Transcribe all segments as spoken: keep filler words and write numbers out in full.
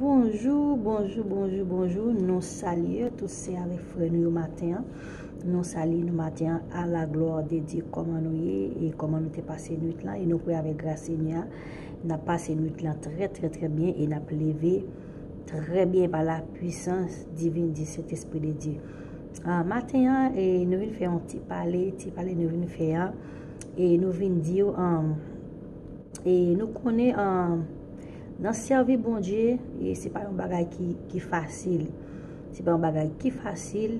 Bonjou, bonjou, bonjou, bonjou. Nou salye tout sè avèk frè nou yo maten an. Nou salye nou maten an. A la glwa de Dye, kòman nou ye e kòman nou te pase nwit lan? E nou prè avèk gras Senyè a. N ap pase nwit lan trè, trè, trè byen e n ap leve trè byen pa la pwisans divin di Sentespri de Dye. Ah, maten an, e nou vin fè yon ti pale, ti pale nou vin fè an. E nou vin di w, ah, e nou konnen, ah, nan sèvi Bondye, e se pa yon bagay ki, ki fasil. Se pa yon bagay ki fasil.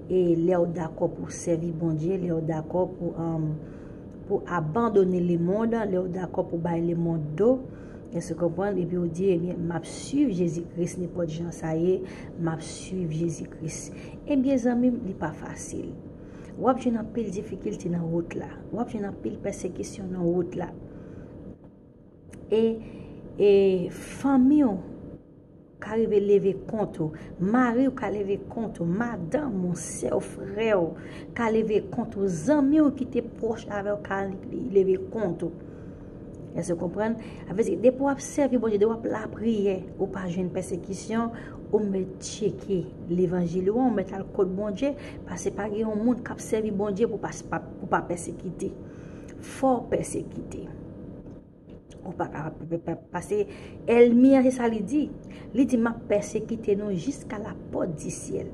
E lè w dakò pou sèvi Bondye, lè w dakò pou, ah, pou abandone lemonn, lè w dakò pou bay lemonn do, èske w konprann? Epi w di, ebyen, m ap swiv Jezi Kris, nenpòt jan sa ye, m ap swiv Jezi Kris. Ebyen, zanmi m, li pa fasil. W ap jwenn anpil difikilte nan wout la. W ap jwenn anpil pèsekisyon nan wout la. E, e fanmi w ka rive leve kont ou. Mari w ka leve kont ou. Madanm ou, sè w, frè w ka leve kont ou. Zanmi w ki te pwòch avè w ka leve kont ou. Èske w konprann? Sa vle di, depi w ap sèvi Bondye, depi w ap lapriyè, ou pa jwenn pèsekisyon, ou mèt tcheke levanjil ou an, ou mèt al kot Bondye, paske pa gen yon moun k ap sèvi Bondye pou pa, pa, pou pa pèsekite. Fò w pèsekite. Ou pa ka pa, pa, pa, pase ènmi an, se sa li di. Li di, m ap pèsekite nou jiska lapòt di syèl.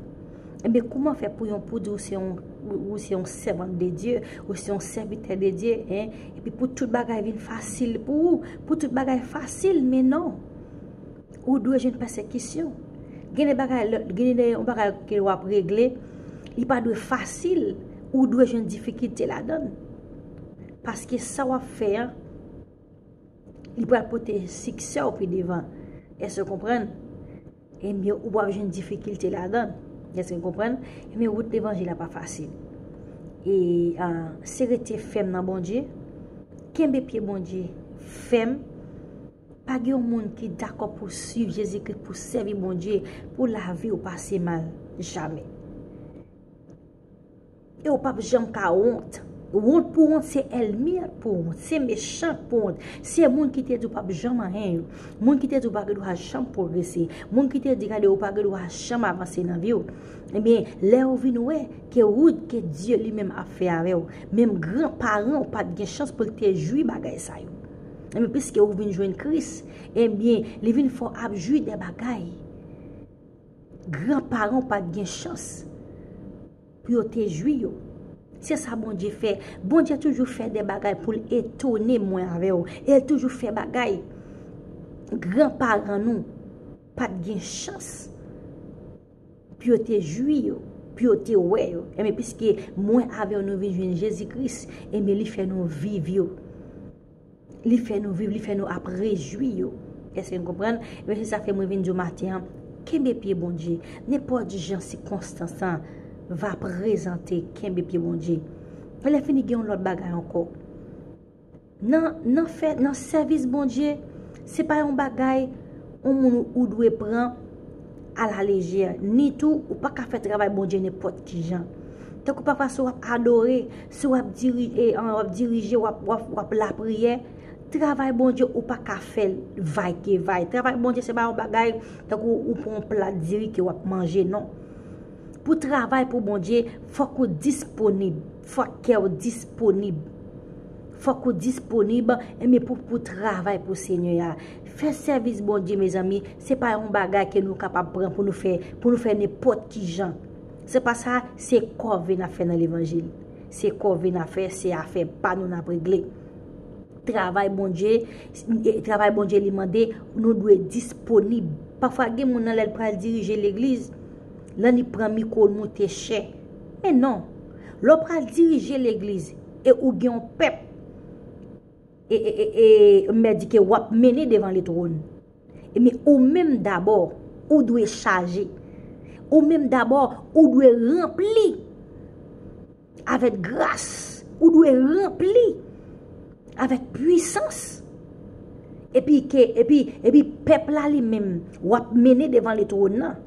Ebyen, kouman fè pou yon, pou di w se yon, ou, ou se yon sèvant de Dye, ou se yon sèvitè de Dye, en, epi pou tout bagay vin fasil pou ou, pou tout bagay fasil, men non. Ou dwe jwenn pèsekisyon. Gen de bagay, lè, gen de yon bagay ke w ap regle, li pa dwe fasil. Ou dwe jwenn difikilte ladan l. Paske sa w ap fè an, li pral pote siksè w pi devan. Èske w konprann? Ebyen, ou pral jwenn difikilte ladan l. Èske w konprann? Ebyen, wout levanjil la pa fasil. E, ah, se rete fèm nan Bondye. Kenbe pye Bondye fèm. Pa gen yon moun ki dakò pou swiv Jezi Kris, pou sèvi Bondye, pou lavi w pase mal. Jamè. E w p ap janm ka wont. Wont pou wont, se ènmi an pou wont, se mechan pou wont, se moun ki te di w p ap janm anyen yo, moun ki te di w pa gen dwa janm pwogrese, moun ki te di gade ou pa gen dwa janm avanse nan vi w. Ebyen, lè w vin wè ke wout ke Dye li menm ap fè avè w, menm gran paran w pa t gen chans pou l te jwi bagay sa yo. Ebyen, piske ou vin jwenn Kris, ebyen, li vin fè w ap jwi de bagay gran paran w pa t gen chans pou yo te jwi yo. Se sa Bondye fè. Bondye toujou fè de bagay pou l etone mwen avè w. E l toujou fè bagay gran paran nou pa t gen chans pou yo te jwi yo, pou yo te wè yo. Ebyen, piske mwen avè w nou vin jwenn Jezi Kris, ebyen, li fè nou viv yo. Li fè nou viv, li fè nou ap rejwi yo. Èske n konprann? Ebyen, se sa fè mwen vin di w maten an, kenbe pye Bondye. Nenpòt jan sikonstans lan va prezante, kenbe pye Bondye. Lè fini, gen yon lòt bagay ankò. Nan, nan fè, nan sèvis Bondye, se pa yon bagay yon moun ou dwe pran alalejè. Ni tou, ou pa ka fè travay Bondye nenpòt ki jan. Tankou pafwa, si w ap adore, si w ap diri-, e, an, w ap dirije, w ap, w ap, w ap lapriyè, travay Bondye, ou pa ka fè l vaykevay. Travay Bondye, se pa yon bagay tankou ou pran yon plat diri ke w ap manje, non. Pou travay pou Bondye, fòk ou disponib. Fòk kè w disponib. Fòk ou disponib, ebyen, pou, pou travay pou Senyè a. Fè sèvis Bondye, mezanmi, se pa yon bagay ke nou kapab pran pou nou fè, pou nou fè nenpòt ki jan. Se pa sa, se kòve n ap fè nan levanjil. Se kòve n ap fè, se afè pa nou n ap regle. Travay Bondye, e, travay Bondye li mande, nou dwe disponib. Pafwa gen moun nan lè l pral dirije legliz, lè li pran mikwo l moute chè. Men non, lè w pral dirije legliz e ou gen yon pèp, e, e, e, e, m di ke w ap mennen devan letwòn. Men ou menm dabò, ou dwe chaje. Ou menm dabò, ou dwe ranpli avèk gras. Ou dwe ranpli avèk pwisans. Epi ke, epi, epi pèp la li menm, w ap mennen devan letwòn nan.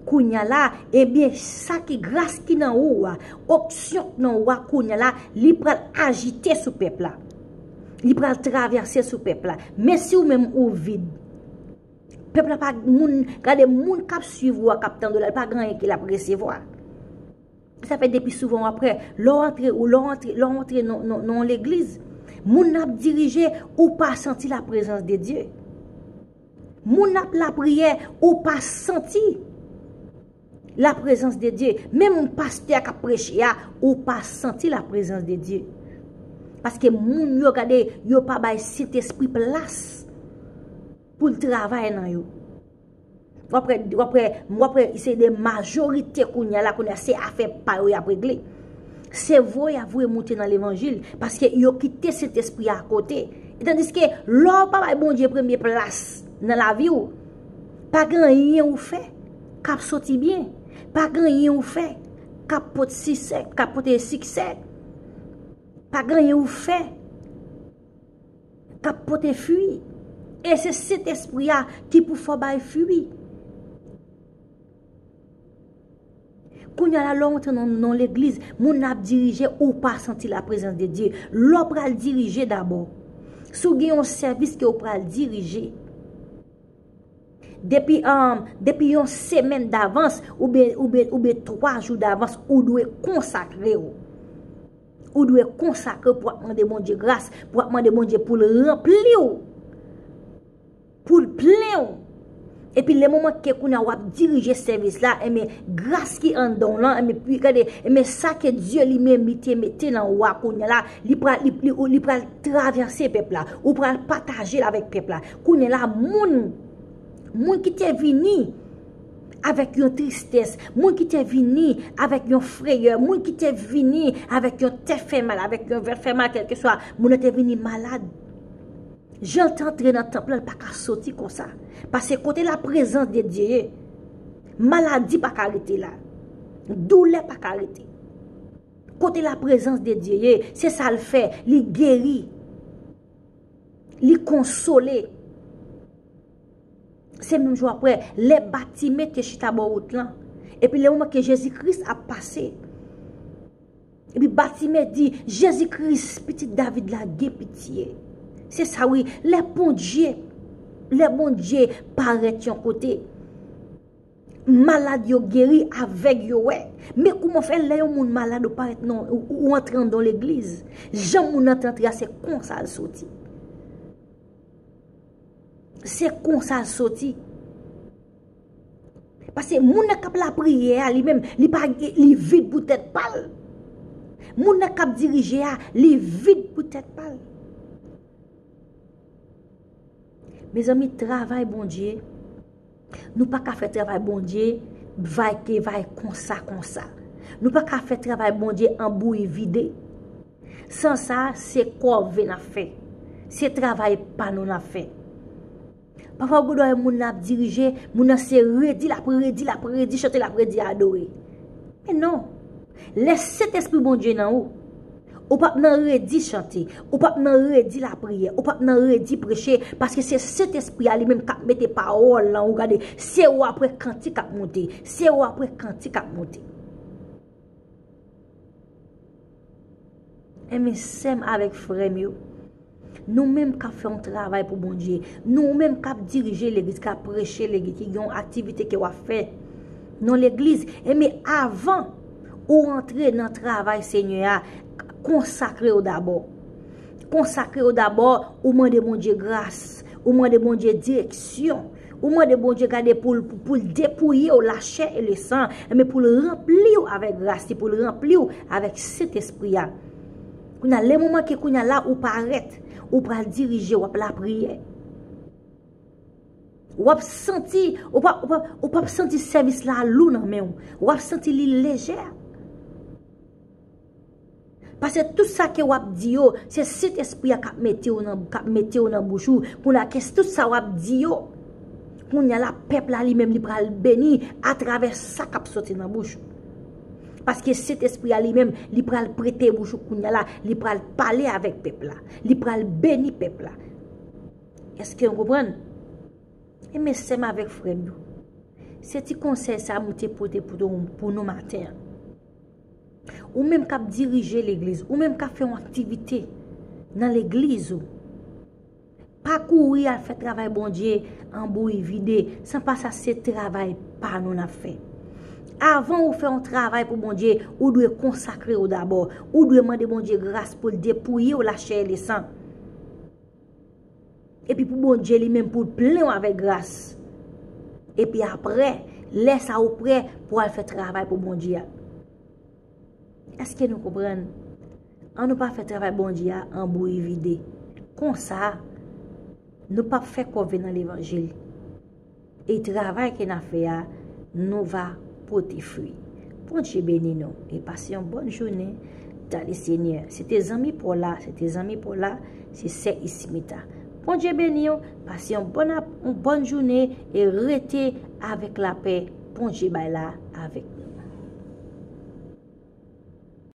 Kounye a la, ebyen, sa ki gras ki nan ou a, onksyon k nan ou a, kounye a la, li pral ajite sou pèp la. Li pral travèse sou pèp la. Men si ou menm ou vid, Pèp la pa moun, gade moun k ap swiv ou a, k ap tande w la, li pa gen anyen ke l ap resevwa. Sa fè depi souvan w ap wè, lè w antre, ou lè w antre, lè w antre nan, nan, nan yon legliz, moun ap dirije, ou pa santi la prezans de Dye. Moun ap lapriyè, ou pa santi la prezans de Dye. Menm pastè a k ap preche a, ou pa santi la prezans de Dye. Paske moun yo, gade, yo pa bay Sentespri plas pou l travay nan yo. W ap wè, w ap wè, w ap wè, se de majorite kounye a la, kounye a, se afè pa yo y ap regle. Se voye y ap voye moute nan levanjil, paske yo kite Sentespri a akote. E tandiske lè w pa bay Bondye premye plas nan lavi w, pa gen anyen ou fè k ap soti byen. Pa gen anyen ou fè k ap pote siksè, k ap pote siksè. Pa gen anyen ou fè k ap pote fwi. E se Sentespri a ki pou fè w bay fwi. Kounye a la, lè w antre nan, nan legliz, moun nan ap dirije, ou pa santi la prezans de Dye. Lè w pral dirije dabò, si w gen yon sèvis ke w pral dirije, depi, um, depi yon semèn davans, oubyen, oubyen, oubyen twa jou davans, ou dwe konsakre w. Ou dwe konsakre pou w ap mande Bondye gras, pou w ap mande Bondye pou l ranpli w, pou l plen w. Epi le moman ke kounye a w ap dirije sèvis la, enben, gras ki anndan w lan, enben, pi, gade, enben, sa ke Dye li menm li te mete nan ou a kounye a la, li pral, li, li, li pral travèse pèp la, ou pral pataje l avèk pèp la. Kounye a la, moun, moun ki te vini avèk yon tristès, moun ki te vini avèk yon freyè, moun ki te vini avèk yon tèt fè mal, avèk yon vant fè mal, kèlkeswa, moun nan te vini malad. Jan l te antre nan tanp lan, li pa ka soti konsa. Paske kote la prezans de Dye ye, maladi pa ka rete la. Doulè pa ka rete. Kote la prezans de Dye ye, se sa l fè, li geri. Li konsole. Se menm jan w ap wè, lè Batime te chita bò wout lan, epi le moman ke Jezi Kris ap pase, epi Batime di, Jezi Kris, pitit David la, gen pitye. Se sa wi, lè Bondye, lè Bondye parèt yon kote, malad yo geri, avèg yo wè. Men kouman fè lè yon moun malad ou parèt nan, ou, ou antre anndan legliz, jan moun nan te antre a, se konsa l soti. Se konsa l soti. Paske moun nan k ap lapriyè a, li menm, li pa, li vid pou tèt pa l. Moun nan k ap dirije a, li vid pou tèt pa l. Mezanmi, travay Bondye, nou pa ka fè travay Bondye vay ke vay, konsa konsa. Nou pa ka fè travay Bondye an bouyi vide. San sa, se kòve n ap fè. Se travay pa nou n ap fè. Pafwa ou gen dwa wè moun nan ap dirije, moun nan se redi l ap redi, l ap redi chante, l ap redi adore. Men non. Lè Sentespri Bondye nan ou, ou p ap nan redi chante, ou p ap nan redi lapriyè, ou p ap nan redi preche, paske se Sentespri a li menm k ap mete pawòl nan ou. Gade, se ou ap wè kantik ap monte, se ou ap wè kantik ap monte. Enben, sè m avèk frè m yo, nou menm k ap fè yon travay pou Bondye, nou menm k ap dirije legliz, k ap preche legliz, ki gen yon aktivite ke w ap fè nan legliz, enben, avan ou antre nan travay Senyè a, konsakre w dabò. Konsakre w dabò, ou mande Bondye gras, ou mande Bondye direksyon. Ou mande Bondye gade pou l, pou, pou l depouye w lachè e lesan, men pou l ranpli w avèk gras li, pou l ranpli w avèk Sentespri a. Kounye a, le moman ke kounye a la ou parèt, ou pral dirije, w ap lapriyè. W ap santi, ou p ap, ou p ap, ou p ap santi sèvis la lou nan men w. W ap santi li lejè. Paske tout sa ke w ap di yo, se Sentespri a k ap mete w nan, k ap mete w nan bouch ou. Kounye a, ke tout sa w ap di yo, kounye a la, pèp la li menm, li pral beni atravè sa k ap soti nan bouch ou. Paske Sentespri a li menm, li pral prete bouch ou kounye a la, li pral pale avèk pèp la, li pral beni pèp la. Èske nou konprann? Enben, sè m avèk frè m yo, se ti konsèy sa a m te pote pou, pou nou maten an. Ou menm k ap dirije legliz, ou menm k ap fè yon aktivite nan legliz ou, Pa kouri al fè travay Bondye an bouyi vide, san pa sa se travay pa nou n ap fè. Avan ou fè yon travay pou Bondye, ou dwe konsakre w dabò. Ou dwe mande Bondye gras pou l depouye w lachè e lesan. Epi pou Bondye li menm pou l plen w avèk gras. Epi apre, lè sa ou prè pou al fè travay pou Bondye a. Èske nou konprann? An nou pa fè travay Bondye a an bouyi vide. Konsa, nou p ap fè kòve nan levanjil. E travay ke n ap fè a, nou va pote fwi. Bondye beni nou e pase yon bòn jounen dan le Senyè. Se te zanmi pa w la, se te zanmi pa w la, se sè Ismita. Bondye beni w, pase yon bòn ap- yon bòn jounen e rete avèk lapè Bondye bay la avèk nou.